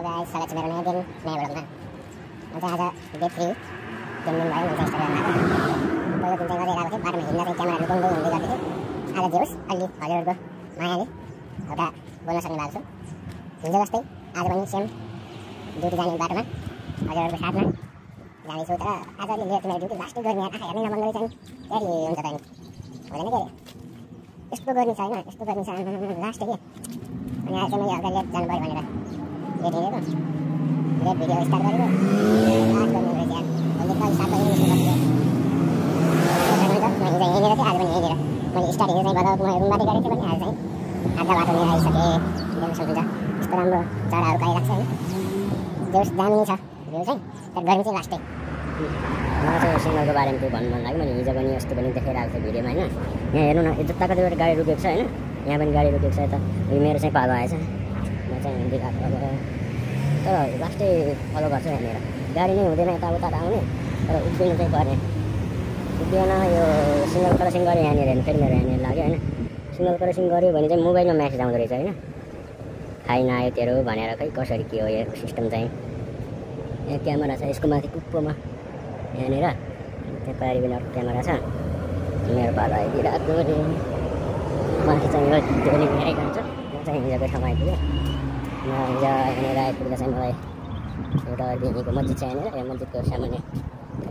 Guys स्वागत छ मेरो नयाँ दिन नयाँ भ्लगमा। म चाहिँ आज डे 3 3 दिन भयो मैले स्टार्ट गरेर पहिलो दिन चाहिँ गरेर आएको थिएँ। बाटोमा हिँड्दा चाहिँ क्यामेरा लुकाउँदै हिँड्दै गएको थिएँ। आज जे होस् अलि हजुरहरूको मायाले एउटा बोल्न सक्ने भएको छु। हिजो जस्तै आज पनि सेम ड्युटी जाने बाटोमा हजुरहरूको साथमा जाँदैछु। तर आज अलि लेट मेरो ड्युटी लास्टै गर्ने आँखा हेर्नै नबन्द रहेछ नि त्यही हुन्छ त नि हुँदैन के अरे यस्तो गर्ने छ होइन यस्तो गर्ने छ लास्ट के अनि आज चाहिँ मैले हल्का लेट जानु पऱ्यो भनेर लेट हिँडेको लेट भिडियो स्टार्ट गरेको लास्ट गर्नु रहेछ यार मैले कहिले 7 बजे निस्किनु पर्छ। म हिजो यहीँनिर थिएँ आज पनि यहीँनिर मैले स्टार्ट हिजो चाहिँ भदौत म रुमबाटै गरेको थिएँ पनि आज चाहिँ आधा बाटो लिएर आइसकेँ। देख्न सक्नुहुन्छ यस्तो राम्रो चराहरू पाइरहेको छ होइन जोस् दामी छ भ्यू चाहिँ तर गर्मी चाहिँ लास्टै। मलाई चाहिँ सिग्नलको बारेमा केही भन्नु मन लाग्यो। मैले हिजो पनि यस्तो पनि देखाइरहेको थिएँ भिडियोमा होइन। यहाँ हेर्नु न जता कतिवटा गाडी रोकेको छ होइन यहाँ पनि गाडी रोकेको छ यता यो मेरो चाहिँ पालो आएछ म चाहिँ हिँडिरहेको अब तर लास्टै फलो गर्छु यहाँनिर गाडी नै हुँदैन यताउता आउने तर उभिनु चाहिँ पर्ने उभिएन यो सिग्नल क्रसिङ गरेँ यहाँनिर हेर्नु फेरि मेरो यहाँनिर लाग्यो होइन सिग्नल क्रसिङ गऱ्यो भने चाहिँ मोबाइलमा म्यासेज आउँदो रहेछ होइन खाइ नआयो तेरो भनेर खै कसरी के हो यो सिस्टम चाहिँ। यहाँ क्यामेरा छ यसको माथि टुप्पोमा यहाँनिर त्यहाँ पारि पनि अर्को क्यामेरा छ मेरो पालो आइदिइरहेको अरे माथि चाहिँ यो ध्वनि आइरहन्छ। म चाहिँ हिजोको ठाउँमा आइपुगेँ। म हिजो यहाँनिर आइपुग्दा चाहिँ मलाई एउटा अर्बीको मस्जिद छ यहाँनिर यो मस्जिदको सामान्य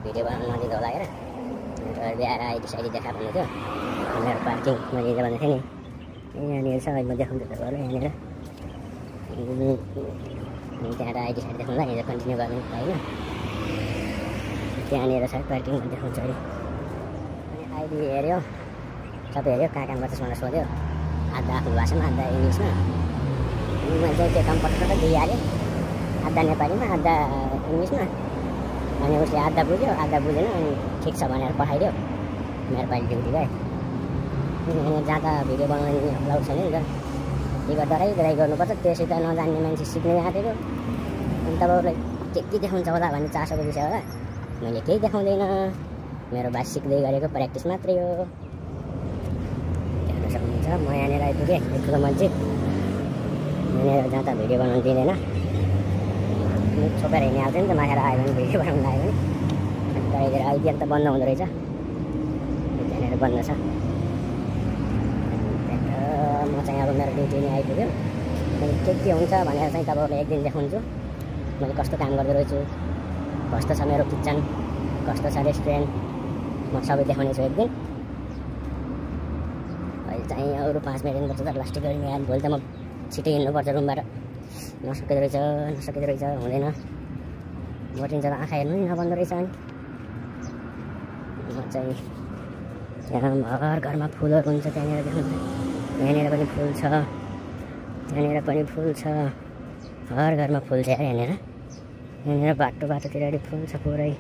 भिडियो बनाउनु नदिँदा होला हेर अर्बी आएर आइडी साइडी देखा भन्नु थियो मेरो पार्किङ मैले हिजो भनेको थिएँ नि यहाँनिर छ अहिले म देखाउँछु तपाईँहरूलाई यहाँनिर त्यहाँ आइडी साइड देखाउँदा हिजो कन्टिन्यू गर्नु होइन त्यहाँनिर छ पार्किङ देखाउँछ अरे अनि आइडी हेऱ्यो सबै हेऱ्यो कहाँ काम गर्छस् भनेर सोध्यो आधा आफ्नो भाषामा आधा इङ्ग्लिसमा मैले चाहिँ त्यो काम पटक दिइहालेँ आधा नेपालीमा आधा इङ्ग्लिसमा अनि उसले आधा बुझ्यो आधा बुझेन अनि ठिक छ भनेर पठाइदियो मेरो पालि ड्युटी गएँ। अनि जाँदा भिडियो बनाउने अलाउड छैन नि त टिकट डराइ गर्नुपर्छ त्यसै त नजान्ने मान्छे सिक्नै आँटेको अनि तपाईँहरूलाई के देखाउँछ होला भन्ने चासोको विषय होला मैले केही देखाउँदैन मेरो भाषा सिक्दै गरेको प्र्याक्टिस मात्रै हो। देख्न सक्नुहुन्छ म यहाँनिर आइपुगेँ ठुलो मस्जिद यहाँनिर जाँदा भिडियो बनाउनु दिँदैन छोपेर हिँडिहाल्छ नि त माथि आयो भने भिडियो बनाउनु आयो भने कहिलेतिर आइदिएर त बन्द हुँदो रहेछ त्यहाँनिर बन्द छ। म चाहिँ अब मेरो ड्युटी नै आइपुग्यो के हुन्छ भनेर चाहिँ तपाईँहरूलाई एक दिन देखाउँछु मैले कस्तो काम गर्दो रहेछु कस्तो छ मेरो किचन कस्तो छ रेस्टुरेन्ट म सबै देखाउने छु एक दिन। अहिले चाहिँ अरू 5 मिनट हिँड्नुपर्छ तर लास्टै गरी आएर भोलि त म छिटो हिँड्नुपर्छ रुमबाट नसकिँदो रहेछ हुँदैन बटिन्छ त आँखा हेर्नु नि नबन्दो रहेछ। अनि म चाहिँ यहाँ हर घरमा फुलहरू हुन्छ त्यहाँनिर देख्नु यहाँनिर पनि फुल छ त्यहाँनिर पनि फुल छ हर घरमा फुल छ यहाँनिर बाटोतिर फुल छ पुरै।